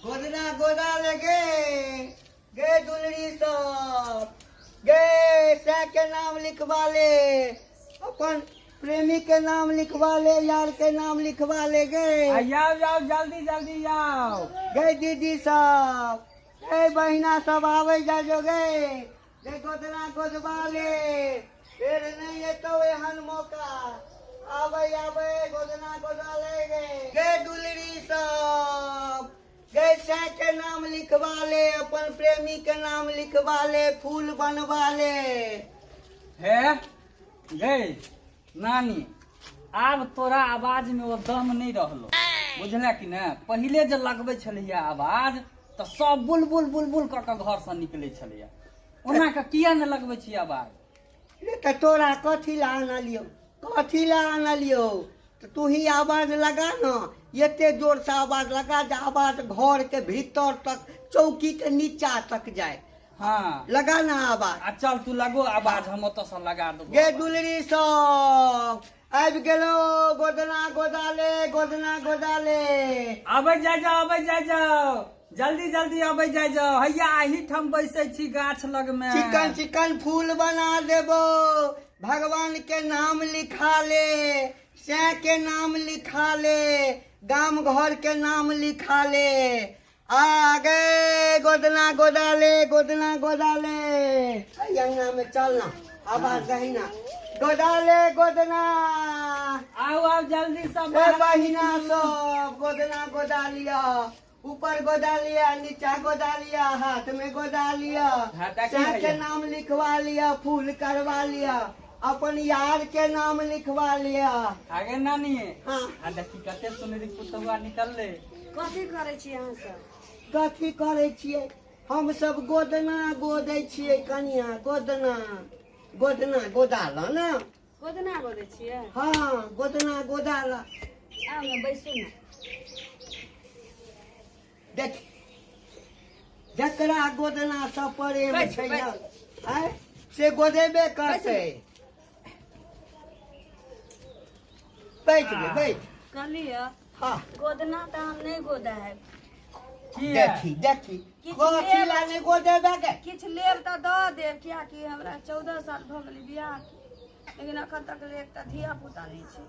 गोदना गोदा ले गे, गे दुलरी सब गे, सै के नाम लिखवा ले, अपन प्रेमी के नाम लिखवा ले, यार के नाम लिखवा ले गे। आ जाओ जाओ जल्दी जल्दी जाओ। गे दीदी सब, गे बहिना सब आवे जा जो गे, गे गोदना गोदवा ले, फेर नहीं एतो एहन मौका। आवे आवे गोदना गोदवा ले गे। गे दुलरी सब गे, सै के नाम लिखवा ले, अपन प्रेमी के नाम लिखवा ले, फूल बनवा ले। हे गे नानी, आब तोरा आवाज में ओ दम नहीं रहलो, बुझले कि ने? पहिले जे लगबै छलैया आवाज तऽ सब बुलबुल बुलबुल कऽ के घर से निकलै छलैया, ओना के किया ने लगबै छी आवाज? रे तऽ तोरा कथी ला आनलियौ, कथी ला आनलियौ? तऽ तू ही आवाज लगा न, एते जोर से आवाज लगा जे आवाज घर के भीतर तक, चौकी के नीचा तक जाए। हाँ लगा ना आवाज। आ चल तू लगो आवाज, हम ओतऽ से लगा देबो। गे दुलरी सब आबि गेलो, गोदना गोदाले, गोदना गोदाले। आबै जाय जाओ, आबै जाय जाओ, जल्दी जल्दी आबै जाय जाओ। हैया एही ठाम बैसै छी गाछ लग में। चिकन चिकन फूल बना देबो, भगवान के नाम लिखा ले, सै के नाम लिखा ले, गाम घर के नाम लिखा ले। आ गे गोदना गोदाले, गोदना गोदाले। अंगना में चल ना, आवाज दही ना, गोदाले गोदना। आओ आओ जल्दी सब ए बहिना सब गोदना गोदा लिया, ऊपर गोदा लिया, नीचा गोदा लिया, हाथ में गोदा लिया, हाँ, ताकि सै के भैया। नाम लिखवा लिया, फूल करवा लिया, अपन यार के नाम लिखवा लिया। आगे नानी। हाँ। आ देखी कते सुनरी पुतहुआ निकलले। कथी करै छी अहाँ सब? कथी करै छियै हम सब? गोदना गोदै छियै कनिया, गोदना गोदना गोदा ल न। गोदना गोदै छियै? हाँ, गोदना गोदा ल। आउ ने, बैसू ने। देख, जकरा गोदना सब प्रेम बैसू, छै ने, बैसू। आँय, से गोदेबे करतै। बैठ गे, बैठ। कहलियै हाँ। गोदना तऽ हम नहि गोदायब। किया? देखी देखी, किछु कथी लेब। ला नहि गोदेबे गे? किछु लेब तऽ दऽ देब, कियाकि हमरा 14 साल भऽ गेलै बियाहके, लेकिन एखन तक ले एकटा धिया पुता नहि छै।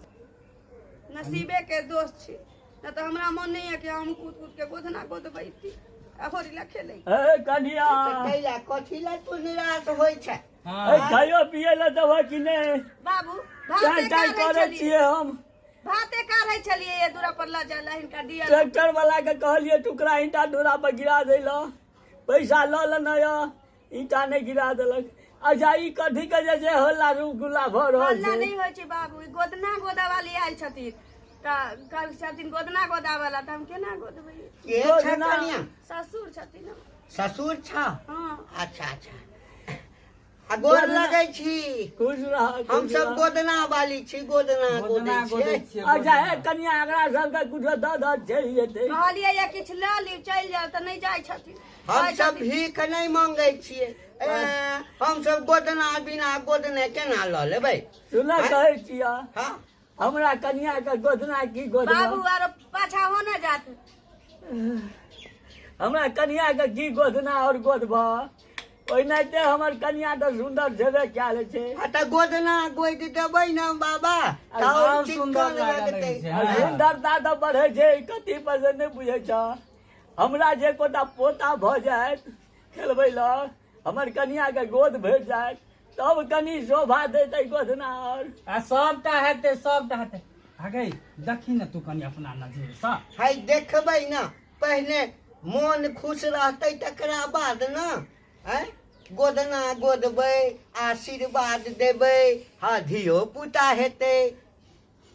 नसीबे के दोष छै, नहि तऽ हमरा मन नहि यऽ कि हम कूद कूद के गोदना गोदबैती आ होरी ला खेलै। ए कनिया। तऽ कैला, कथी ला तू निराश होइ छै? हाँ। ए खाइयो पिए ला देबह कि नहि? बाबू, चाय भाते ताय काढ़ै करै छलियै। छियै हम। भाते काढ़ै छलियै, ये दूरा पर लऽ जाय ला हिनका दिअ। ट्रैक्टर वाला के कहलियै टुकड़ा ईंटा डोरा पर गिरा दै लए, पैसा लऽ लेने यऽ, ईंटा नहि गिरा देलक। अच्छा, ई कथी के जे छै हल्ला गुल्ला भऽ रहल हल्ला छै? नहि होइ छै बाबू, ई गोदना गोदा वाली आयल छथिन तऽ कहल छथिन गोदना गोदा वाला, तऽ हम केना गोदबै? के छै गोदना। कनिया? ससुर छथिन हमर। ससुर छ? हाँ। अच्छा अच्छा, आ गोर लगै छी। खुश रह, खुश हम सब रह। गोदना वाली छी, गोदना गोदना गोदै गोदै छियै। छियै। अच्छा हे कनिया, एकरा सबके कुछो दऽ दऽ चलि जेतै। कहलियै ये किछु लऽ लिउ, चलि जाउ, तऽ नहि जाइ छथिन। हम कहै सब छथिन, भीख नहि मंगै छियै। ए, हम सब गोदना बिना गोदने केना लऽ लेबै? सुनऽ, कहै छियह। हाँ। हमरा कनिया के गोदना की गोदना? बाबू, आरो पाछा हो ने जात। हमरा कनिया के की गोदना और गोदबह? ओनाहिते हमर कनिया तऽ सुन्दर छेबे कयल छै। आ तऽ गोदना गोदि देबै ने बाबा, तऽ आओर आओर सुन्दर चिक्कन लागऽ लगतै। लगै छै। आ सुन्दरता तऽ बढ़ै छै कथी पर से नहि बुझै छ। हमरा जे एकोटा पोता भऽ जायत खेलबै लए, हमर कनिया के गोद भेट जायत, तब कनि शोभा देतै गोदना। और आ सबटा हेतै, सबटा हेतै। आगे देखी ने तू कनि अपना नजर सँ। है देखबै ने, पहिने मोन खुश रहतै तकरा बाद ने। आँय, गोदना गोदबै, आशीर्वाद देबै, हँ, धियो पुता हेतै।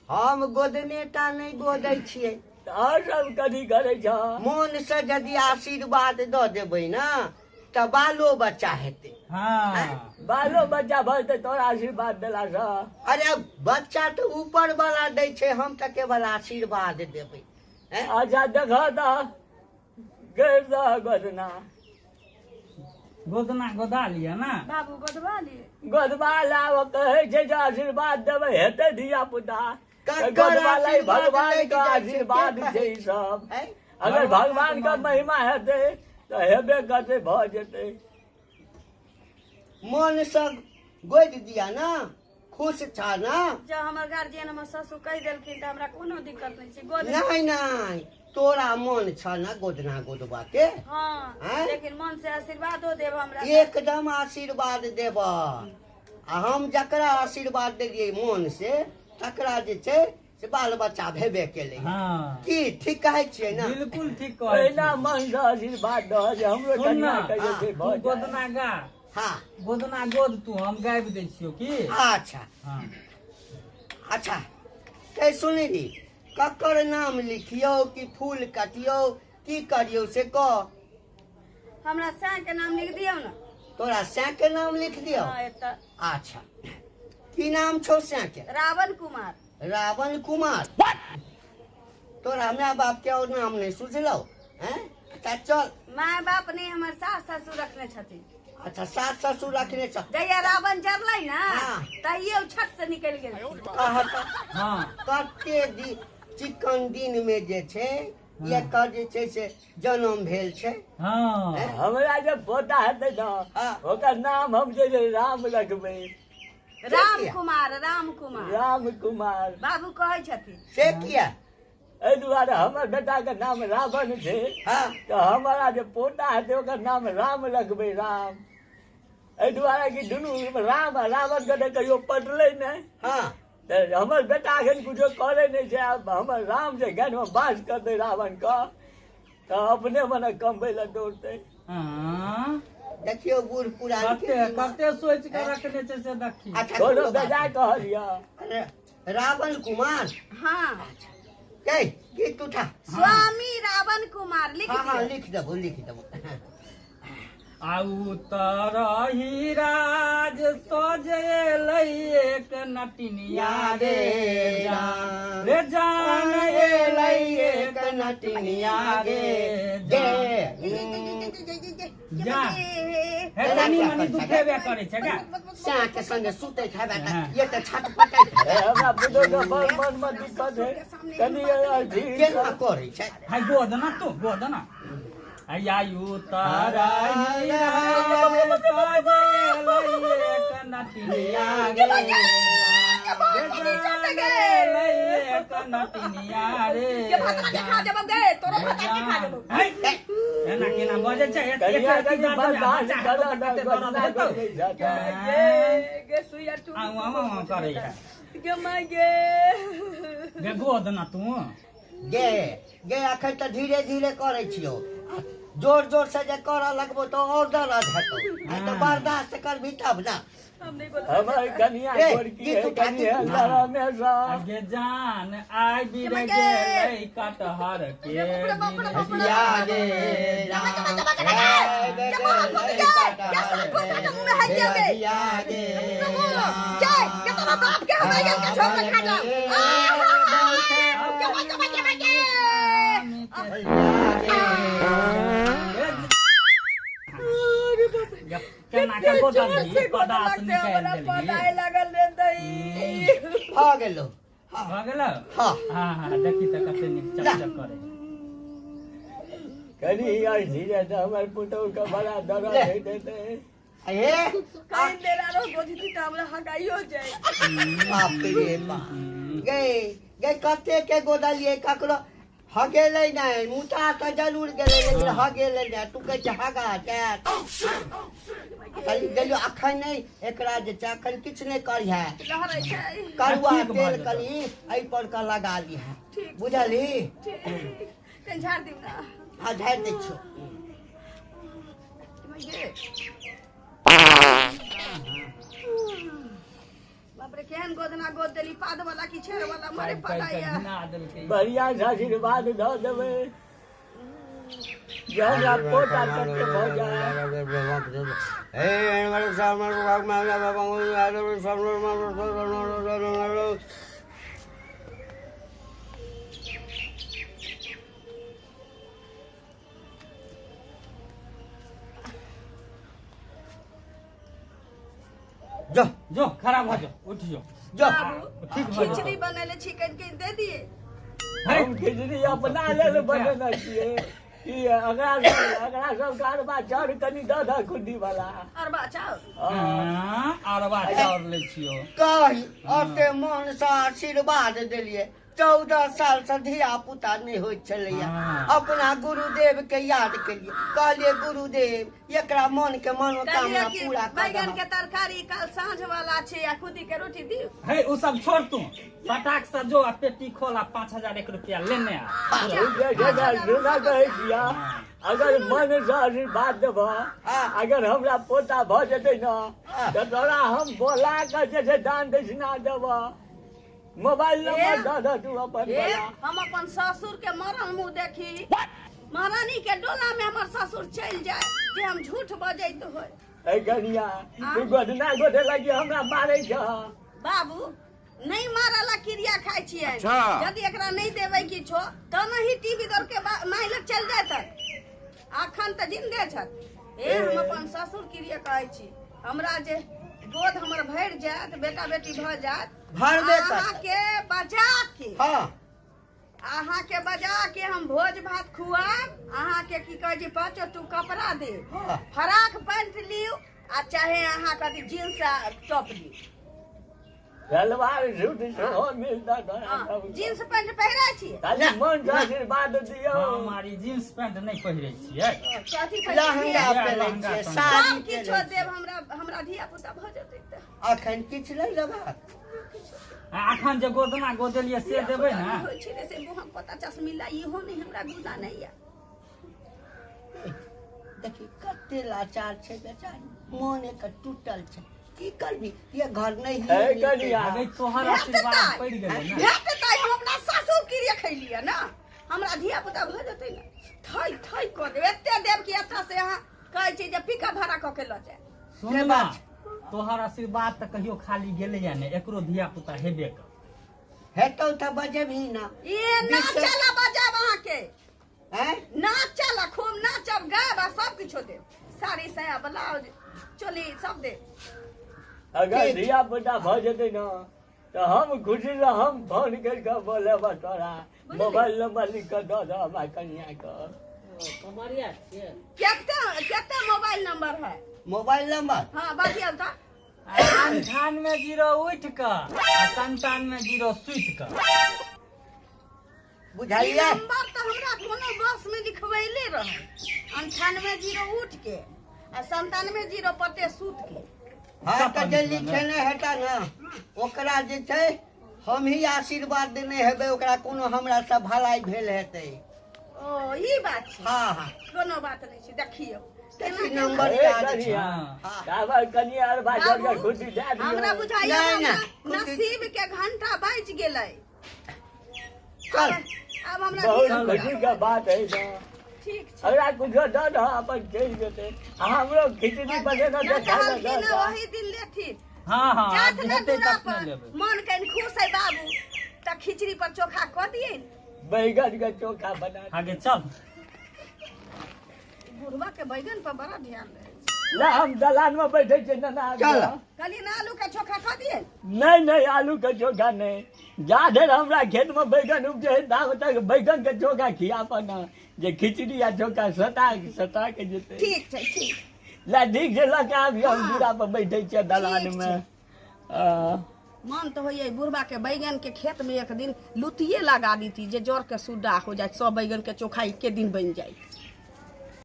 हम गोदने टा नहि गोदै छियै। आओर सब कथी करै छ? मोनसँ यदि आशीर्वाद दऽ देबै ने तऽ बालो बच्चा हेतै। हाँ। बालो बच्चा भऽ जेतै तोरा आशीर्वाद देलासँ? अरे बच्चा तऽ ऊपर वाला दै छै, हम तऽ केवल आशीर्वाद देबै। आँय? अच्छा देखह तऽ, गैर दह गोदना। गोदना गोदा लिअ ने। बाबू, गोदबा लिअ। गोदबा लाब, कहै छै जे आशीर्वाद देबै हेतै धिया पुता। ककर गोदबा लै आशीर्वाद भगवान लागि के जाइ छै, आशीर्वाद के छै ई सब। आँय? अगर भगवान के महिमा हेतै तऽ हेबे करतै, भऽ जेतै। मन से गोदि दिया ना, खुश छा ना? जब हमर गार्जियन हमर ससुर कहि देलखिन तऽ हमरा कोनो दिक्कत नहि छै। गोद नहीं नहीं, तोरा मन छ ना गोदना गोदबा के? हाँ, आँय? लेकिन मन से आशीर्वादो देब हमरा। एकदम आशीर्वाद देब। आ हम जकरा आशीर्वाद देलियै मन से, तकरा जे छै से बाल बच्चा भेबे केलै। हाँ। की ठीक कहै छियै ना? बिल्कुल ठीक कहै ओहिना छी। मन से आशीर्वाद दह जे हमरो सुन कनिया ना, के जे छै तू भऽ जाय। गोदना गा। हाँ। गोदना गोद तू, हम गाबि दै छियौ की? अच्छा। हाँ। अच्छा, कै सुनली, ककर नाम लिखियौ कि फूल कटियौ, की करियौ से कह। हमरा साँय के नाम लिख दियौ ना। तोरा सैं के नाम लिख दियौ? हाँ, एतऽ। अच्छा, की नाम छौ सैं के? रावण कुमार। रावण कुमार। तोरा my बाप के और नाम नहीं सुझलौ? हैं? अच्छा चल। My बाप नहीं, हमर सास ससुर रखने छथिन। अच्छा, सास ससुर रखने छ। जहिया रावण जरलै ना, हाँ। तहिये ओ छत से निकलि गेल। कहत। हाँ। कते चिकन दिन में जे छै, एकर जे छै से जन्म भेल छै। हाँ। हमरा जे पोता हेतै ना, हाँ। ओकर नाम हम जे छै राम रखबै। राम कुमार, राम कुमार। राम कुमार। बाबू कहै छथिन। से किया? एहि दुआरे हमर बेटा के नाम रावण छै। हाँ। तऽ हमरा जे पोता हेतै ओकर नाम राम रखबै, राम। एहि दुआरे कि दुनू राम आ रावण के तऽ कहियो पटलै नहि। हाँ। तऽ हमर बेटा एखन कुछो करै नहि छै। आब हमर राम जे ज्ञानमे बास करतै रावण के, तऽ अपने मने कमबै लए दौड़तै। हाँ। देखियौ बूढ़ पुरान के कते दिमाग। कते सोचि के रखने छै से देखी। अच्छा, कोनो कोनो बात बेजाय नहि। कहलियै। अरे, रावण कुमार। हाँ। कै गीत उठा। स्वामी रावण कुमार लिख हाँ हाँ दियौ। लिख देबो, लिख देबो। आ उतर राज सजेलै एक नटिनिया रे जान, रे जान एलै एक नटिनिया रे जान। जा। हे तनी मनी दुखेबे करै छै का? साँ के संगे सुतै हेबे तऽ हाँ। ये तऽ छटपटैत हेबे। हे, हमरा बुझो के बड़ मन मे दिक्कत है कनी अथी। केना करै छै? हाय गोद ना, तू गोद ना। आयु तारा सजेलै एक नटिनिया रे जान, एलै एक नटिनिया रे के भात के खा देबौ गे, तोरो भात के खा देबौ। है, एना केना बजै छै? एक कनिया एक कनी दाँत मे बर्दाश्त बच्चा करऽ हेतौ ना, तऽ कते दर्द गोदना हेतौ? गोदै जाता। गे गे सुइया टूट आउ आउ आउ करै है। गे माय गे। गे गोद ना तू। गे गे, अखन तऽ धीरे धीरे करै छियौ, जोर जोर से जे करऽ लगबो तऽ और दर्द हेतौ। आ तऽ बर्दाश्त करबही तब ना। हम नहीं बोल। हमर कनिया ए, गोरकी गीत है उठा, कनी गीत उठा। लरमे सँ। आगे जान आबि रे गे। गेलै कटहर के रे बाप रे बाप रे। हसिया गे राम, हसिया गे जय के तोरा बाप के हमरा गेल के छोड़ के खा जाओ। के बात के बात के। केना के गोदलही, से पदार्थ निकालि हमरा देलही। पताए लागल रे दई। भऽ गेलौ। भऽ गेलौ? हाँ। हाँ हाँ, देखी तऽ कते नीक चकचक करै। कनी धीरे से, हमर पुतहु के बड़ा दर्द ले। होइत हेतै। हे। कहीं देर आरो गोदी तऽ हमरा हगाइयो जाए। बाप रे बाप, गे गे, कते के गोदलियै, ककरो हगेलै नहि। मुता तऽ जरूर गेलै लेकिन हगेलै नहि। तू कहै छै हगा जायत। खाली गेलियो अखन नहि, एकरा जे छै अखन किछु नहि करिहे। लहरै छै। करुआ ठीक भऽ तेल जेतौ। कनि एहि पर के लगा लिहे। ठीक। बुझलही? ठीक, कनि झाड़ दियौ ना। हाँ, झाड़ि दै छियौ। गे बाप रे, केहन गोदना गोद देली, पाद वाला की छेड़ वाला मारे काटि काटि पता कऽ या। घिना देलकै। बढ़िया से आशीर्वाद दऽ देबै जे हमरा पोता सबके भऽ जाय। जो। जो खड़ा भऽ जो, उठ जो। जो। बाबू, ठीक भऽ खिचड़ी जेतौ। बनेले छी, कनि कनि दे दिए। हम खिचड़ी अपना लेल बनेने छियै कि एकरा एकरा सबके अरबा चाउर कनि दऽ दऽ खुद्दी वाला। अरबा चाउर? हाँ, अरबा चाउर लै छियौ। कही ओते मन से आशीर्वाद देलिए, 14 साल से धिया पुता नहीं होइत छलैया। अपना गुरुदेव के याद केलिए, कहलिए गुरुदेव एकरा मन के मनोकामना पूरा कर। बैगन के तरकारी काल साँझ वाला छै आ खुदी के रोटी दियौ। हे उ सब छोड़, तू फटाक से जो आ पेटी खोल आ 5001 रुपया लेने आ। सुना कहै छिया, अगर मन से आशीर्वाद देबह, अगर हमरा पोता भऽ जेतै ने तऽ तोरा हम बोला कऽ जे छै दान दक्षिणा देबह। मोबाइल नंबर दऽ दऽ तू अपन। हम अपन ससुर के मरल मुँह देखी, महारानी के डोला में हमर ससुर चलि जाए जे हम झूठ बजैत होय। ए कनिया, तू गोदना गोदे लगी हमरा मारै छ। बाबू नहीं मारला क्रिया खाइ छियै। यदि एकरा नहीं देबै किछो तऽ नहीं टीवी दौड़ के माय लग चलि जायत। अखन तऽ जिंदे छथि। ए हम अपन ससुर क्रिया कहै छी, हमरा जे गोद हमर भरि जायत, बेटा बेटी भऽ जायत, भरबे करतै। अहाँके बजा के, हाँ अहाँके बजा के हम भोज भात खुआब। अहाँके की कहै छै 5 टू कपड़ा देब, फराक पैंट लिउ आ चाहे अहाँ कथी जींस आ टॉप लिउ। सलवार सूट सेहो मिलता तोरा। जींस पैंट पहिरै छी? खाली मन से आशीर्वाद दियौ। हमारी जींस पैंट नहीं पहिरै छियै। कथी पहिरै लहंगा छियै? पहिरै छियै, साड़ी सब किछो पहिरै। देब हमरा, हमरा धिया पुता भऽ जेतै तऽ। अखन किछु नहि लेबाक। अखन जे गोदना गोदलियै से देबै ने। होइ छै ने से मुँहक पता चश्मिला इहो नहि हमरा गुदा नहि यऽ। देखी कते लाचार छै बेचारी, मन एकर टूटल छै, की करबी ये घर नहीं। ए कनिया, अबे तोहर आशीर्वाद पड़ि गेलै ने। भेटतै, हम अपना सासुर क्रिया खैलियै ने, हमरा धिया पुता भऽ जेतै ने थै थै कऽ देब, एते देब कि एतऽ से अहाँ कहै छी जे पिकअप भाड़ा कऽ के लऽ जाय। सुन ना, तोहर आशीर्वाद तऽ कहियो खाली गेलैया ने, एकरो धिया पुता हेबे कर। हेतौ तऽ बजेबही ना। ए नाचल बजाब अहाँके। हैं? नाचल खूब नाचब गायब आ सब किछो देब, साड़ी साया ब्लाउज चोली सब देब। अगर धिया पुता भऽ जेतै ने तऽ हम खुशी से हम फोन करि कऽ बोलेब तोरा। मोबाइल नंबर लिख कऽ दऽ दऽ हमरा कनिया के। केते केते मोबाइल नंबर है? Mobile number? हाँ बाजियौ तऽ। 98 उठि कऽ आ 97 सुति कऽ। बुझाइया नंबर तऽ हमरा कोनो बस में लिखबैले रहै, 98 उठ के आ 97 पते सुत के। हाँ तऽ जे लिखेने हेता ने ओकरा जे छै हम ही आशीर्वाद देने हेबै, ओकरा कोनो हमरा से भलाई भेल हेतै। ओ ई बात छै। हाँ हाँ कोनो बात नहि छै, देखियौ देखी नंबर याद छै। ताबे कनिया अरबा चाउर के खुशी दए दियौ। हमरा बुझाइया नहि, नसीब के घंटा बाजि गेलै। चल आब हमरा बहुत खुशी के बात है ने। ठीक छै। हमरा कुछो दऽ दऽ अपन चलि जेतै आ हमरो खिचड़ी बनेने ना छै खाय लए कहलखिन दऽ ने दऽ। वही दिन लेथिन। हाँ हाँ जात ने हेतै दूरा तखने पर लेबै। मन कनि खुश है बाबू तऽ खिचड़ी पर चोखा कऽ दियै। बैगन के चोखा बना। आगे चल। बुढ़वा के बैगन पर बड़ा ध्यान रहै छै। ला हम दलान में बैठे छियै नाना। चल। कहलियै ने आलू के चोखा कऽ दियै। नहीं नहीं आलू के चोखा नहीं, जा धरि हमरा खेत में बैगन उपजे है ताब तक बैगन के चोखा खियाबऽ ना, जे खिचड़ी आ चोखा सता सता के जेतै। ठीक छै ठीक। ला ठीक छै, लऽ के आबियौ, हम दूरा पर बैठे छियै दलान में। मन तऽ होइए बुढ़बा के बैगन के खेत में एक दिन लुतिये लगा दीती जे जड़ के सुड्डा हो जाए, सब बैगन के चोखा एके दिन बनि जाए।